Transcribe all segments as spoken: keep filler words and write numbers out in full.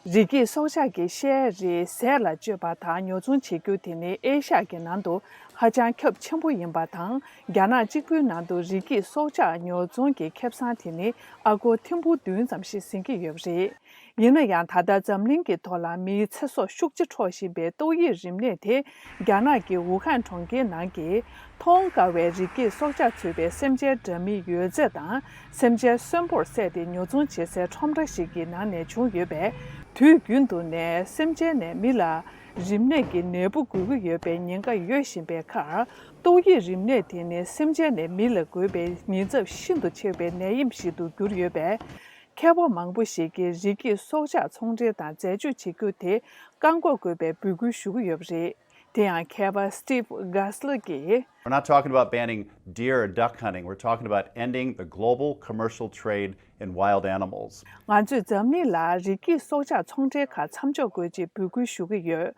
རི་སྐྱེས་སྲོག་ཆགས་ཀྱི་བཤས་རིགས་ཟས་ལ་སྤྱོད་པ་དང་ཉོ་ཚོང་བྱེད་རྒྱུ་དེ་ནི་ཨེ་ཤ་ཡ་གི་ནང་དུ་ཧ་ཅང་ཁྱབ་ཆེན་པོ་ཡིན་པ་དང་། རྒྱ་ནག་གཅིག་པུའི་ནང་དུ་རི་སྐྱེས་སྲོག་ཆགས་ཉོ་ཚོང་གི་ཁེ་བཟང་དེ་ནི་ཨ་སྒོར་ཐེར་འབུམ་བདུན་ཙམ་ཞིག་ཟིན་གྱི་ཡོད་པ་རེད། ཡིན་ན་ཡང་། ད་ལྟ་འཛམ་གླིང་གི་ཐོག་ལ་མིའི་ཚེ་སྲོག་ཤུགས་ཆེ་འཕྲོག་བཞིན་པའི་ཏོག་དབྱིབས་རིམས་ནད་དེ། རྒྱ་ནག་གི་ཝུ་ཧན་གྲོང་ཁྱེར་ནང་གི་མཐོང་དཀའ་བའི་རི་སྐྱེས་སྲོག་ཆགས་ཚུད་པའི་སེམས་ཅན་འདྲ་མིན་ཡོད་ཚད་དང་། སེམས་ཅན་གསོན་པོར་བསད་དེ་ཉོ་ཚོང་བྱེད་སའི་ཁྲོམ་ར་ཞིག་གི་ནང་ནས་བྱུང་ཡོད་པས། དུས་རྒྱུན་དུ་ནས་སེམས་ཅན་ནས་མི་ལ་རིམས་ནད་ཀྱི་ནད་འབུ་འགོས་ཀྱི་ཡོད་པའི་ཉེན་ཁ་ཡོད་བཞིན་པའི་ཁར། ཏོག་དབྱིབས་རིམས་ནད་དེ་ནི་སེམས་ཅན་ནས་མི་ལ་འགོས་པའི་ཉེན་ཚབས་ཤིན་ཏུ་ཆེ་བའི་ནད་ཡམས་ཤིག་ཏུ་གྱུར་ཡོད་པས། མཁས་པ་མང་པོ་ཞིག་གིས་རི་སྐྱེས་སྲོག་ཆགས་ཚོང་འབྲེལ་དང་འཛད་སྤྱོད་བྱེད་རྒྱུ་དེ་བཀག་འགོག་དགོས་པའི་འབོད་སྐུལ་ཞུ་གི་ཡོད་པ་རེད། དེ་ཡང་། མཁས་པ་Steve Geisler གྱིས། We're not talking about banning deer or duck hunting. We're talking about ending the global commercial trade in wild animals. ང་ཚོས་འཛམ་གླིང་ལ་རི་སྐྱེས་སྲོག་ཆགས་ཚོང་འབྲེལ་ཁག་མཚམས་འཇོག་དགོས་ཅེས་འབོད་སྐུལ་ཞུ་གི་ཡོད།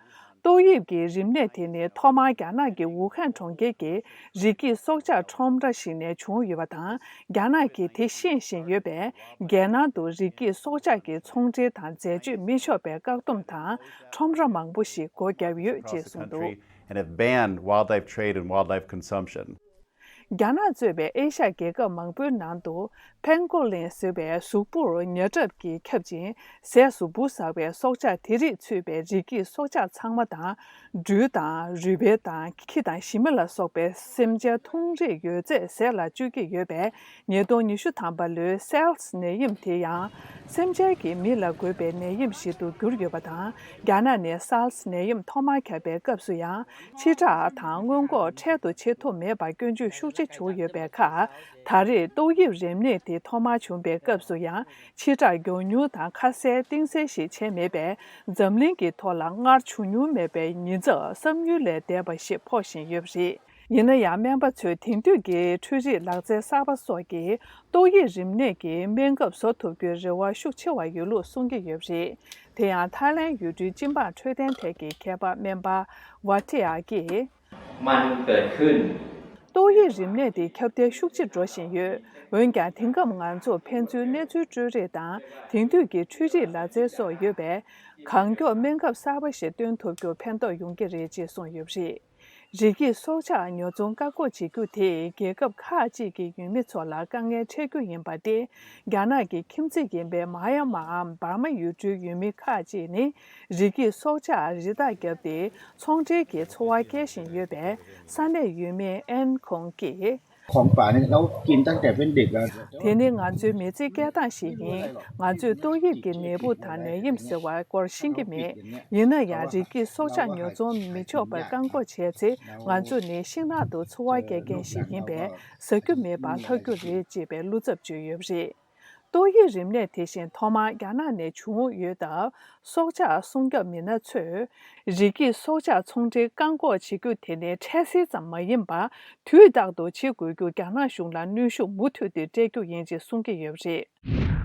ཏོག་དབྱིབས་ཀྱི་རིམས་ནད་དེ་ནི་ཐོག་མར་རྒྱ་ནག་གི་ཝུ་ཧན་གྲོང་ཁྱེར་གྱི་རི་སྐྱེས་སྲོག་ཆགས་ཁྲོམ་ར་ཞིག་ནས་བྱུང་ཡོད་པ་དང་། རྒྱ་ནག་གིས་དེ་ཤེས་བཞིན་ཡོད་པས། རྒྱལ་ནང་དུ་རི་སྐྱེས་སྲོག་ཆགས་ཀྱི་ཚོང་འབྲེལ་དང་འཛད་སྤྱོད་མི་ཆོག་པའི་བཀག་སྡོམ་དང་ཁྲོམ་ར་མང་པོ་ཞིག་སྒོ་བརྒྱབ་ཡོད་ཅེས་གསུངས་འདུག། Country and have banned wildlife trade and wildlife consumption. རྒྱ་ནག་གཙོས་པའི་ཨེ་ཤ་ཡ་རྒྱལ་ཁབ་མང་པོའི་ནང་དུ་ཕེན་གོ་ལིན་ཟེར་བའི་གཟུགས་པོར་ཉ་ཁྲབ་ཀྱིས་ཁྱབ་ཅིང་ཟས་སུ་འབུ་ཟ་བའི་སྲོག་ཆགས་དེ་རིགས་ཚུད་པའི་རི་སྐྱེས་སྲོག་ཆགས་ཚང་མ་དང་། སྦྲུལ་དང་རུས་སྦལ་དང་ཁྱི་དང་ཞི་མི་ལ་སོགས་པའི་སེམས་ཅན་ཐུང་རིགས་ཡོད་ཚད་ཟས་ལ་སྤྱོད་ཀྱི་ཡོད་པས། ཉིས་སྟོང་ཉི་ཤུ་ཐམ་པ་ལོའི་སེལ་སི་ནད་ཡམས་དེ་ཡང་སེམས་ཅན་གྱིས་མི་ལ་འགོས་པའི་ནད་ཡམས་ཤིག་ཏུ་གྱུར་ཡོད་པ་དང་། རྒྱ་ནག་ནས་སེལ་སི་ནད་ཡམས་ཐོག་མར་ཁྱབ་པའི་སྐབས་སུ་ཡང་། ཕྱི་བསྒྲགས་དང་སྔོན་འགོག་འཕྲལ་དུ་བྱེད་ཐུབ་མེད་པར་སྐྱོན་བརྗོད་ཤུགས་ཆེ་བྱུང་ཡོད་པའི་ཁར། ད་རེས་ཏོག་དབྱིབས་རིམས་ནད་དེ་ཐོག་མར་བྱུང་པའི་སྐབས་སུ་ཡང་། ཕྱི་བསྒྲགས་མགྱོགས་མྱུར་དང་ཁ་གསལ་གཏིང་གསལ་ཞིག་བྱས་མེད་པས། འཛམ་གླིང་གི་ཐོག་ལ་སྔར་བྱུང་མྱོང་མེད་པའི་ཉེན་ཚབས་བསམ་ཡུལ་ལས་འདས་པ་ཞིག་ཕོག་བཞིན་ཡོད་པ་རེད། ཡིན་ན་ཡང་། སྨན་པ་ཚོས་དེང་དུས་ཀྱི་འཕྲུལ་རིག་ལག་རྩལ་གསར་པ་སོགས་ཀྱིས་ཏོག་དབྱིབས་རིམས་ནད་ཀྱི་སྨན་ཁབ་བཟོ་ཐུབ་རྒྱུའི་རེ་བ་ཤུགས་ཆེ་བ་ཡོད་ལུགས་གསུང་གི་ཡོད་པ་རེད། དེ་ཡང་། ཐའི་ལེན་ཡུལ་གྲུའི་སྤྱི་འབངས་འཕྲོད་བསྟེན་ཐད་ཀྱི་མཁས་པ་སྨན་པ་ཝ་ཐི་ཨ་ཀྱིས། มันเกิดขึ้น ཏོག་དབྱིབས་རིམས་ནད་དེ་ཁྱབ་གདལ་ཤུགས་ཆེ་འགྲོ་བཞིན་ཡོད། འོན་ཀྱང་། དེང་སྐབས་ང་ཚོར་ཕན་ཚུན་གནས་ཚུལ་སྤྲོད་རེས་དང་། དེང་དུས་ཀྱི་འཕྲུལ་རིག་ལག་རྩལ་སོགས་ཡོད་པས། གང་མགྱོགས་སྨན་ཁབ་གསར་པ་ཞིག་བཏོན་ཐུབ་རྒྱུར་ཕན་ཐོགས་ཡོང་གི་རེད་ཅེས་གསུངས་ཡོད་པ་རེད། རི་སྐྱེས་སྲོག་ཆགས་ཉོ་ཚོང་བཀག་འགོག་བྱེད་རྒྱུ་དེས་རྒྱལ་ཁབ་ཁག་ཅིག་གི་ཡུལ་མི་ཚོ་ལ་དཀའ་ངལ་འཕྲད་རྒྱུ་ཡིན་པ་སྟེ། རྒྱ་ནག་གི་ཁྱིམ་མཚེས་ཡིན་པའི་མཱ་ཡ་མཱའམ་འབར་མ་ཡུལ་གྲུའི་ཡུལ་མི་ཁག་ཅིག་ནི། རི་སྐྱེས་སྲོག་ཆགས་རི་དྭགས་བརྒྱབ་སྟེ། ཚོང་འབྲེལ་གྱི་འཚོ་བ་སྐྱེལ་བཞིན་ཡོད་པས། ས་གནས་ཡུལ་མི་ཨན་ཁོང་གིས། ของป่านี่เรากินตั้งแต่เป็นเด็กแล้ว དེ་ནི་ང་ཚོའི་མི་ཚེའི་སྐྱེལ་སྟངས་ཤིག་ཡིན། ང་ཚོས་ཏོག་དབྱིབས་ཀྱི་ནད་འབུ་དང་ནད་ཡམས་ཟེར་བའི་སྐོར་ཤེས་ཀྱི་མེད། ཡིན་ན་ཡང་། རི་སྐྱེས་སྲོག་ཆགས་ཉོ་ཚོང་མི་ཆོག་པར་བཀག་འགོག་བྱས་ཚེ། ང་ཚོ་ནི་ཤིང་ནགས་དུ་འཚོ་བ་སྐྱེལ་མཁན་ཞིག་ཡིན་པས། ཟ་རྒྱུ་མེད་པར་ལྷག་རྒྱུ་རེད་ཅེས་པའི་བློ་འཚབ་བརྗོད་ཡོད་པ་རེད། ཏོག་དབྱིབས་རིམས་ནད་དེ་བཞིན་ཐོག་མར་རྒྱ་ནག་ནས་བྱུང་ཡོད་སྟབས། སྲོག་ཆགས་སྲུང་སྐྱོབ་མི་སྣ་ཚོས། རི་སྐྱེས་སྲོག་ཆགས་ཚོང་འབྲེལ་བཀག་འགོག་བྱེད་རྒྱུ་དེ་ནི་འཕྲལ་སེལ་ཙམ་མ་ཡིན་པར། དུས་རྟག་ཏུ་བྱེད་དགོས་རྒྱུ་རྒྱ་ནག་གཞུང་ལ་གནོན་ཤུགས་མུ་མཐུད་དེ་སྤྲད་རྒྱུ་ཡིན་ཅེས་གསུང་གི་ཡོད་པ་རེད།